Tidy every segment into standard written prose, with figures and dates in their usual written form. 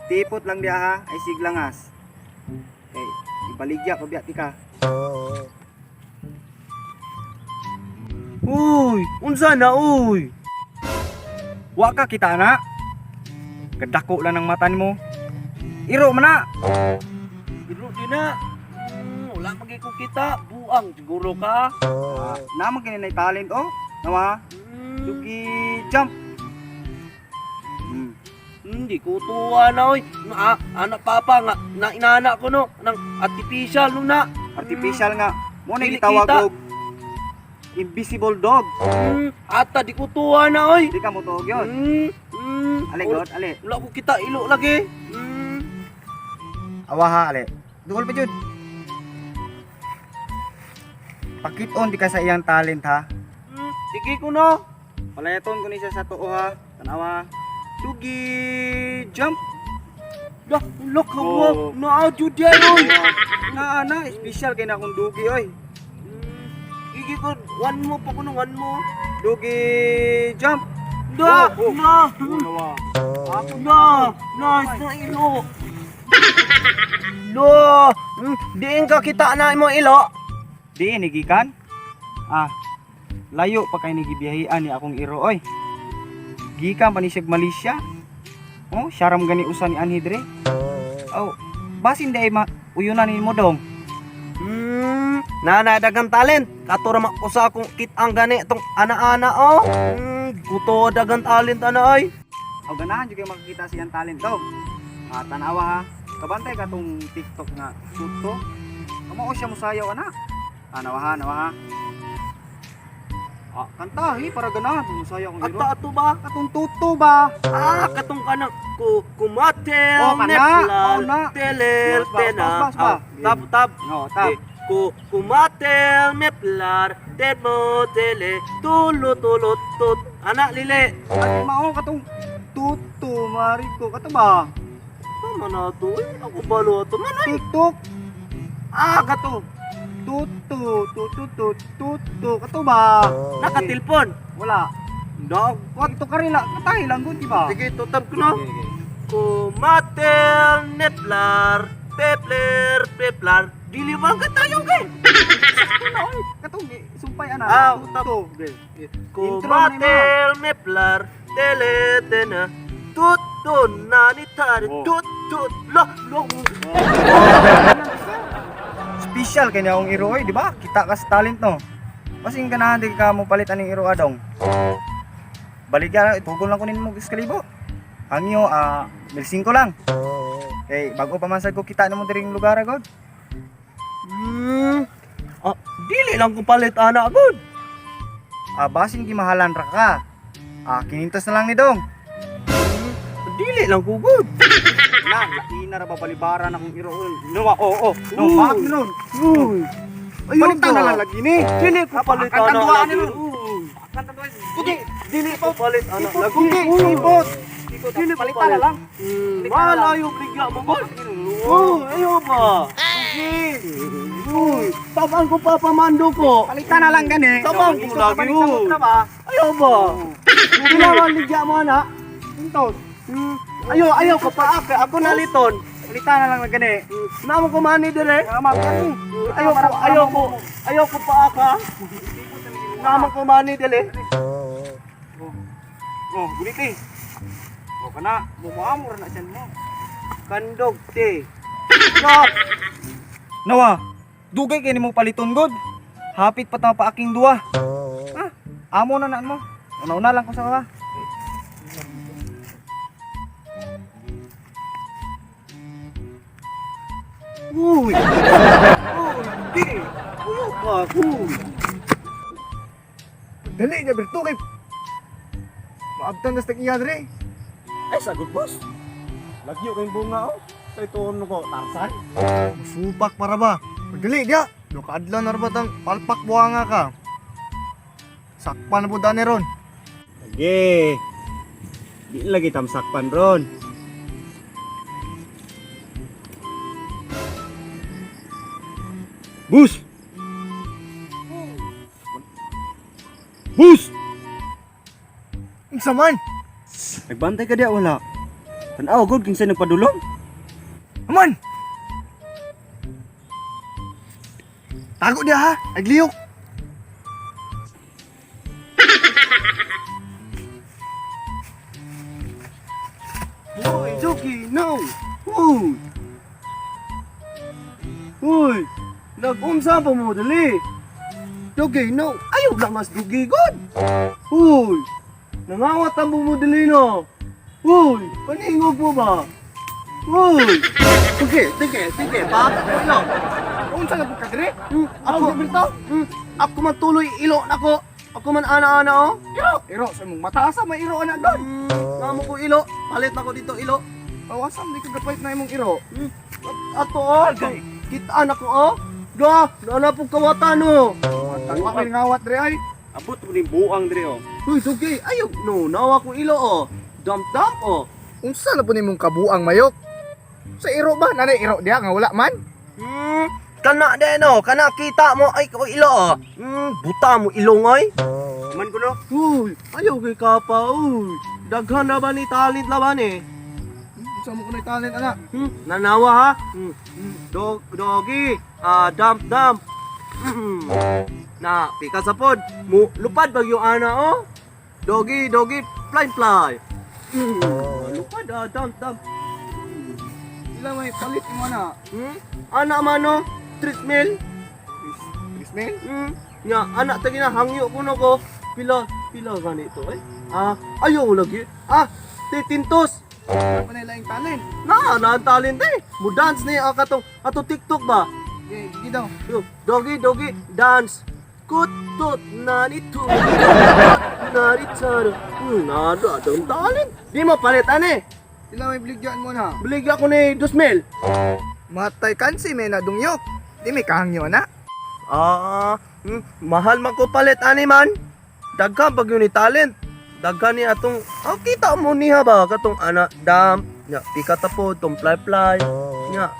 Tipot lang diha ha, ay siglangas. Kay ibaligya ko biya tika. Uy, unsa na uy? Wa ka kita na. Kadako lang ng mata nimo. Iro man na. Iro din na. Wala man ko kita, buang siguro ka. Ah, naman kini na talent oh. Nawa, dugi jump. Hindi ko tuwa na oy. Ah, anak papa nga na inana ko no ng artificial no na. Artificial nga. Mo na Dili gitawag kita. og invisible dog. Ata di ko tuwa na oy. Di ka mo tuog yun. Ale god, ale. Wala ko kita ilo lagi. Awa ha, ale. Duol pa jud. Pakit-on di ka sa iyang talent ha. Sige ko no. Palayaton ko ni siya sa tuo ha. Tanawa. Dugi jump. Dah, look Oh. oh. Na jud di oy. Na na, special kay na akong dugi oy. Sige ko, one mo pa kuno, one mo. Dugi jump. Da, Oh, oh. na, Oh, nawa. na, nice na ilo. Lo, diin ka kita na imo ilo. Di ni gikan. Ah. Layo pa kay ni gibiyahian ni akong iro oy. Gikan pa ni siya Malaysia. Oh, siya gani usa ni anhi dire. Oh, basin di ay ma uyunan nimo dong. Nana dagang talent. Kato ra usa akong kit-ang gani tong ana-ana oh. Kuto dagang talent ana ay. O ganahan jud kay makakita siyang talent dong. Ah, tanawa ha. Kabantay ka tong TikTok nga suto. Kamao siya musayaw ana. Ah, nawa ha, nawa ha. Ah, kantahi para ganahan musayaw akong iro. Ato ato ba? Katong tuto ba? Ah, katong kanang ku kumatel Oh, kana. nepla Oh, na. teler Bas, bas, tena. bas, bas, ba? Ah, tab tab. No, tap. Eh, ku kumatel meplar temo tele tulo tulo tut anak lile. Ay, mao katong tuto mariko kato ba? Tama na to. Ay, ako balo ato. Man, ay. TikTok Ah, kato. tuto tuto tuto tuto kato ba? Nakatilpon. Wala. No. Kato ka rin lang, katahi lang gud di ba? Sige, tutab ko no. Okay, okay. Kumatel neplar tepler peplar. Dili ba ka tayo kay? Na oy, katong eh, sumpay ana. Ah, Tuto. Okay. Kumatel meplar tele tena tut tut nani tare Oh. tut tut lo lo. Special kay niya akong iro oy, di ba? Kita ka sa talent no. Basing ganahan di ka mo palit aning iro adong. Balik ka, itugol lang ko nimo og iskalibo. Ang iyo ah 1,500 lang. Kay bago pa man sad ko kita namo diring lugar agod. Ah, dili lang ko palit ana gud. Ah, basin gimahalan ra ka. Ah, 500 na lang ni dong. Dili lang ko gud. Na, lain na ra ba balibaran akong iro. No, oo, oo. No, Uy. bakit nun? Uy. Palitan na lang lagi ni. Dili ko palit Ang ana kanduan lagi. ni nun. Uy. Tugi, Dili ko palit ana lagi. tugi, ipot. Dili ko Palitan na palit. lang. Mahal ayo bigya mo gud. Uy, ayo ba? Uy, tabang ko papamando ko. Palitan na lang gani. Tabang ko Isod ka lagi, ba ni sa uy. kontra ba? Ayo ba? Pila man ligya mo ana? Intos. Ayo, ayo ko pa ako, ako naliton. Palitan na lang na gani. Namo ko mani dire. Tama gani. Ayo ko, ayo ko, ayo ko pa aka. Namo ko mani dire. Oh, guliti. Oh, kana, mumuamor na siyan mo. Kandog te. No. Nawa, dugay kay nimo paliton god. Hapit pa ta pa aking duwa. Ah, amo na naan mo. Una-una lang ko sa kawa. Uy. Uy, di. Ayo pa, uy. Dali niya berto kay maabtan na sa iya dre. Ay, sagot boss. Lagyo kayong bunga oh. Sa ituon ko, Tarzan. Supak para ba? Dali dia. Do kaadlaw na ra ba tang palpak buanga ka. Sakpan na po dani ron. Lagi. Di lagi tamsakpan ron. Bus! Bus! Unsa man? Nagbantay ka diya wala? Tanaw gud kinsa nagpadulong. Aman! Tago dia ha, agliyok. Uy, Joki, no! Uy! Uy! Nag-unsa pa mo, dali! Joki, no! Ayaw lang mas dugi, god! Uy! Nangawat ang mo, dali, no! Uy! Paningog mo ba? Uy! Sige, sige, sige, pa! Ilo! Unsa na pud ka dire? Ako, ako man tuloy ilo nako! Ako man ana-ana, oh! Iro, iro sa imong mata asa may iro ana god. Namo ko ilo! Palit na ko dito, ilo! Awasam di ka gapalit na imong iro. Ato, oh! Kitaan ako, oh! Ga! Naana pong kawatan, oh! Wa may ngawat dire ay. Abot mo ning buang dire oh. Uy, okay. Ayaw, no, nawa ko ilo, oh. Dump, dump, oh. Unsa na pud nimong kabuang mayok? Sa iro ba nanay iro diha nga wala man? Kana din, oh. Kana kita mo, ay, ko ilo, oh. Buta mo ilong, ay. Man kuno. Uy, ayaw kay kapa, uy. Daghan na ba ni talent na ba ni? Unsa mo kunay talent ana? Nanawa, ha? Dog, doggy, ah, dump, dump. Na, pika sa pod. Mu, lupad bagyo ana, oh. Doggy, doggy, fly, fly. Lupad, ah, dump, dump. Ila may palit imo ana. Ana man, oh. Treatment. Ismail? Nga, anak tagi na hangyo ko no ko. Pila, pila ganito eh. Ah, ayaw lagi. Ah, titintos. Wala pa na laing talent. Na, na ang talent eh. Mo dance ni ang katong ato TikTok ba? Di, di daw. Yo, doggy doggy dance. Kutut nani tu. Nani taro. Nado adong talent. Di mo palit ane. Ila may bligyan mo na. Baligya ko ni 2,000. Matay kansi may nadungyok. Di may kahangyo na. Ah, mahal man ko palit ani man. Daghan pag yun ni talent. Daghan ni atong oh, kita mo niya ba katong ana dam nya pika tapo tong fly fly. Nya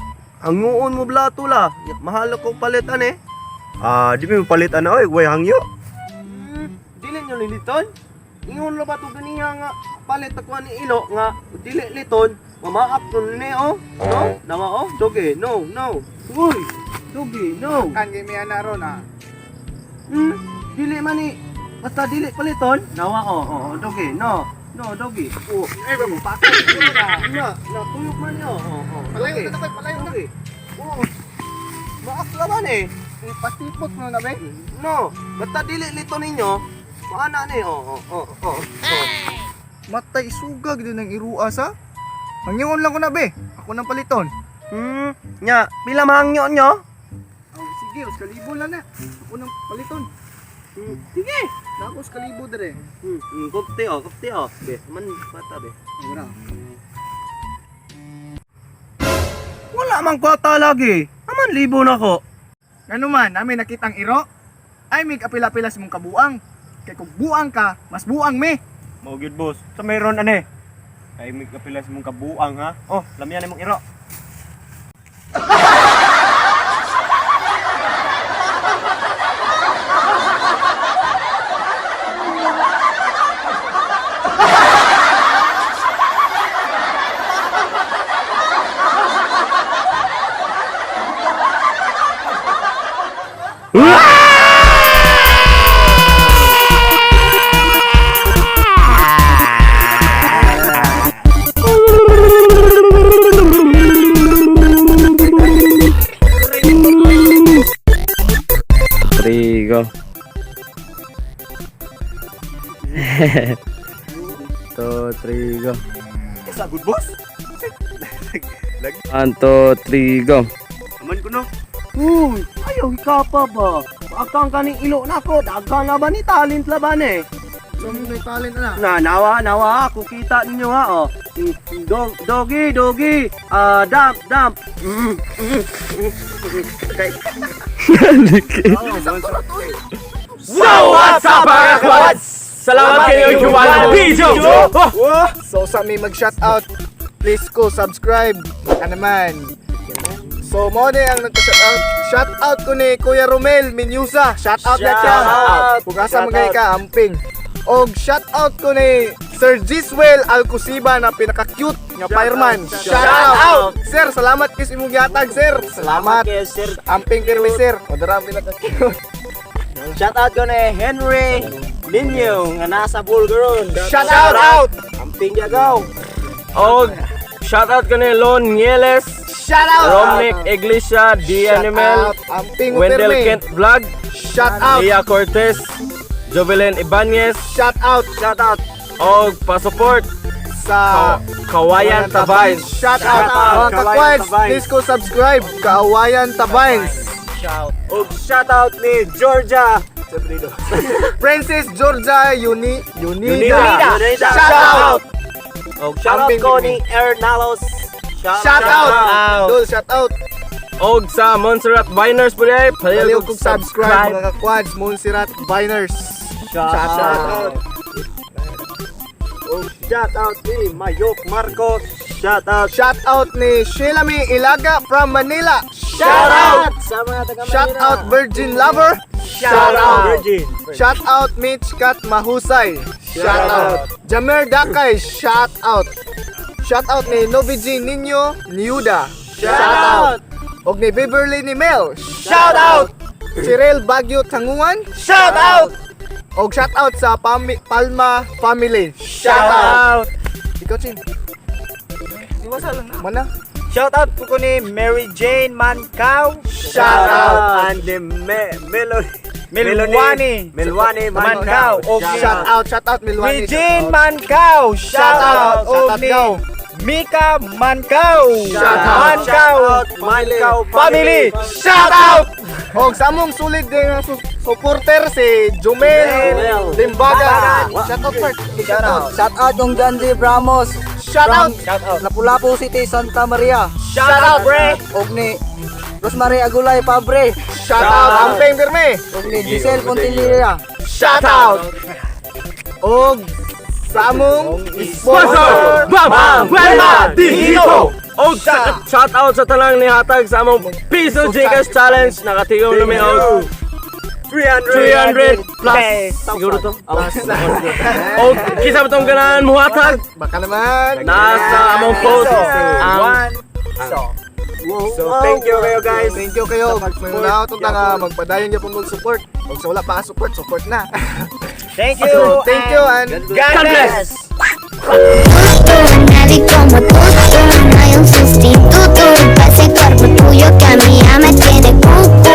hanguon mo blato la. Nya, mahal ko palit ani. Ah, di mo palit ana oy, way hangyo. Dili nyo liliton. Ingon la ba to ganiha nga palit ako ani ilo nga dili liton. Mamaak nun ni oh. No? Nawa oh. Doge, no, no. Uy, doge, no. Kan kay may ana ron ah. Dili man ni basta dili paliton. Nawa oh, oh, oh, dogi, no. No, dogi. Oh, Ay ba mo pakay. na, na tuyok man yo. Oh, oh. Palayo na kay palayo na. Dogi. Oh. Maakla man eh. Eh, Patipot mo na be. No, basta dili lito ninyo. Maana ni oh, oh, oh, oh. Oh. Matay sugag din ang irua sa. Hangyoon lang ko na be. Ako nang paliton. Nya, pila mahangyo nyo? Oh, sige, us kalibo lang na. Ako nang paliton. Sige. Dako us kalibo dire. Kupti oh, kupti oh. Be, man bata be. Wala. Wala man kwata lagi. Aman libo na ko. Ngano man, namin nakitang iro. Ay mig apila-pila sa mong kabuang. Kay kung buang ka, mas buang me. Mao gyud boss. Sa meron ane. Ay may kapila sa mong kabuang ha. Oh, lamian imong iro. Three, go. Two, three, go. Sa good boss. One, two, three, go. Aman kuno. Uy, ayaw ikapa ba? Akang kaning ilo nako, daghan na ba ni talent laban eh. So mo may talent ana. Na nawa nawa ako kita ninyo ha oh. Dog doggy doggy ah dump dump. So what's up mga kawads? Salamat kayo juwala video! So sa may mag-shout out, please ko subscribe. Baka naman. So mo ni ang nagpa-shout out. Shout out ko ni Kuya Romel Minyusa. Shout out na siya. Kung asa magay ka, amping. Og shout out ko ni Sir Giswell Alcusiba na pinaka-cute Nga fireman. Shout out. Sir, salamat kay sa imong gihatag, sir. Salamat. Sir. Amping pirmi, sir. O dara ang pinaka-cute. Shout out ko ni Henry Ninyo nga nasa Bulgaron. Shout out. Amping yagaw. Og shout out ko ni Lon Nieles, Shout out. Romnick Iglesia, D Shout Animal, out. Amping Wendell pirmi. Kent Vlog, Shout out. Lia Cortez, Jovelyn Ibanez, Shout out. Shout out. og pa-support Sa Kawayan Tabays. Shout out. Shout out, Mga Kawayan kakwads, Tabays. please go subscribe. Kawayan Tabays. Og shout out ni Georgia. Princess Georgia Unida. Unida. Shout out. Og shout out Amping ko pirmi. ni Ernalos. Shout out. Dol, shout out. Og sa Montserrat Biners po diay, Paliw paliw kong subscribe, mga kakwads, Montserrat Biners. Shout Shout out. Og shout out ni Mayok Marcos. Shout out. Shout out ni Sheila May Ilaga from Manila. Shout out. Sa mga taga Manila. Shout out Virgin Lover. Shout out Virgin. Shout out Mitch Kat Mahusay. Shout out. Jamer Dakay. Shout out. Shout out ni Noviji Nino Niuda. Shout out. Og ni Beverly ni Mel. Shout out. Cyril Bagyo Tanguan. Shout out. Og shout out sa Palma family. Shout out. Ikaw, Chin. Mana? Shout out po ko ni Mary Jane Mancao. Shout out. And the Melody. Milwani. Milwani Mancao. Mancao. Okay. Shout out Milwani. Regine Mancao. Shout out. Og Shout out ni go. Mika Mancao. Shout out. Mancao. Mancao Family. Shout out. Og sa among sulit din nga supporter si Jumel Jumel. Limbaga. Shout out, Mark. Shout out. Shout out kong John D. Ramos. Shout out. Shout out. Lapu-Lapu City, Santa Maria. Shout out, pre. Og ni Rosemary Agulay Pabre. Shout out. Ampeng Pirme. Og ni Giselle Pontililla. Shout out. Og sa among Sponsor! Bam! Buena! Dito! Og sa, shout out sa tanang nihatag sa among Piso Gcash Challenge. Nakatigom na mi og 300. 300 plus. Siguro to. Og kinsa ba tong ganahan muhatag? Baka naman. Nasa among post ang One. So. So thank you kayo, guys. Thank you kayo. May una itong tanga magpadayon niyo po mag-support. Kung sa wala pa support, support na. Thank you. Thank you and God bless. Tú, nadie como tú, tú, no hay un sustituto. Pa' ese cuerpo tuyo que a mí ya me tiene cucu.